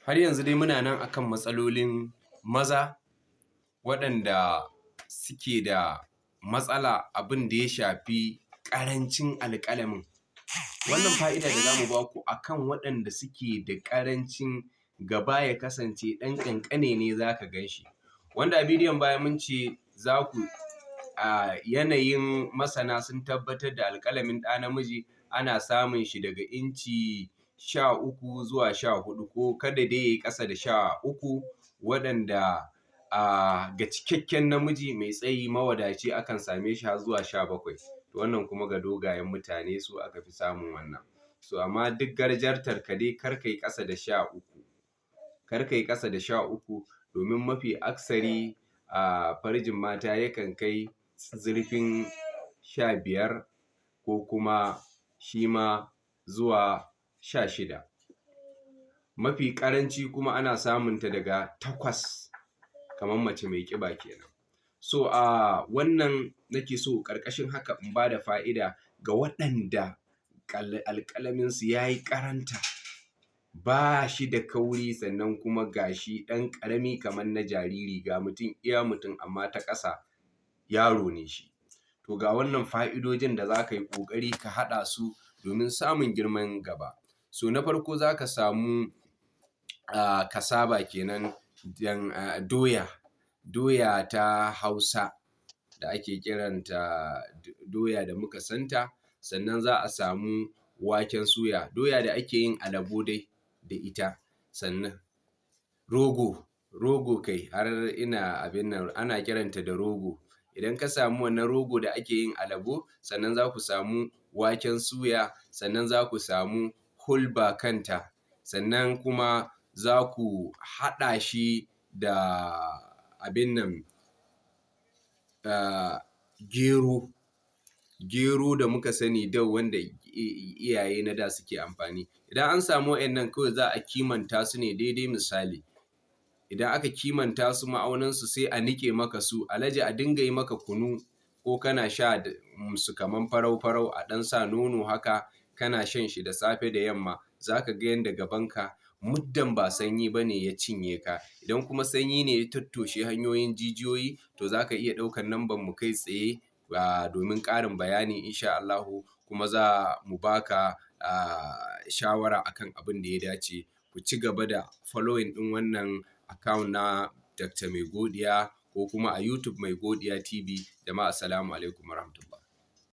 Har yanzu dai muna nan akan matsalolin maza waɗanda suke da matsala abin da ya shafi ƙarancin alƙalamin. Wannan fa'ida da za mu ba ku akan waɗanda suke da ƙarancin gaba ya kasance ɗan ƙanƙane ne za ka gan shi. Wanda a bidiyon baya mun ce za ku a yanayin masana sun tabbatar da alƙalamin ɗa namiji ana samun shi daga inci 13 zuwa 14, ko kada dai ya yi ƙasa da 13, waɗanda a ga cikakken namiji mai tsayi mawadaci akan same shi har zuwa 17. Wannan kuma ga dogayen mutane su aka fi samun wannan. So amma duk gajartar ka dai kar kai ƙasa da 13, kar kai ƙasa da 13, domin mafi aksari a farjin mata yakan kai zurfin 15 ko kuma shi ma zuwa 16. Mafi ƙaranci kuma ana samunta daga 8, kamar mace mai ƙiba kenan. So a wannan nake so ƙarƙashin haka in ba da fa'ida ga waɗanda alƙalaminsu ya yi ƙaranta, ba shi da kauri, sannan kuma ga shi ɗan ƙarami kamar na jariri, ga mutum iya mutum amma ta ƙasa yaro ne shi. To ga wannan fa'idojin da za ka yi ƙoƙari ka haɗa su domin samun girman gaba. So na farko za ka samu cassava kenan, doya, doya ta Hausa da ake kiranta doya da muka santa. Sannan za a samu waken suya, doya da ake yin alabo dai da ita. Sannan rogo, rogo kai har ina abin nan ana kiranta da rogo. Idan ka samu wannan rogo da ake yin alabo, sannan za ku samu waken suya, sannan za ku samu hulba kanta, sannan kuma za ku haɗa shi da abin nan gero, gero da muka sani da wanda iyaye na da suke amfani. Idan an samu wa'innan, kawai za a kimanta su ne daidai misali. Idan aka kimanta su, ma'auninsu, sai a niƙe maka su, Alhaji, a dinga yi maka kunu ko kana sha su kaman farau-farau, a ɗan sa nono haka, kana shan shi da safe da yamma, za ka ga yanda gabanka, muddan ba sanyi ba ne ya cinye ka. Idan kuma sanyi ne ya tattoshe hanyoyin jijiyoyi, to za ka iya ɗaukan namban mu kai tsaye domin ƙarin bayani insha Allahu, kuma za mu baka shawara akan abin da ya dace. Ku ci gaba da following ɗin wannan account na Dr. Mai Godiya ko kuma a YouTube Mai Godiya TV. Jama'a, assalamu alaikum warahmatullah.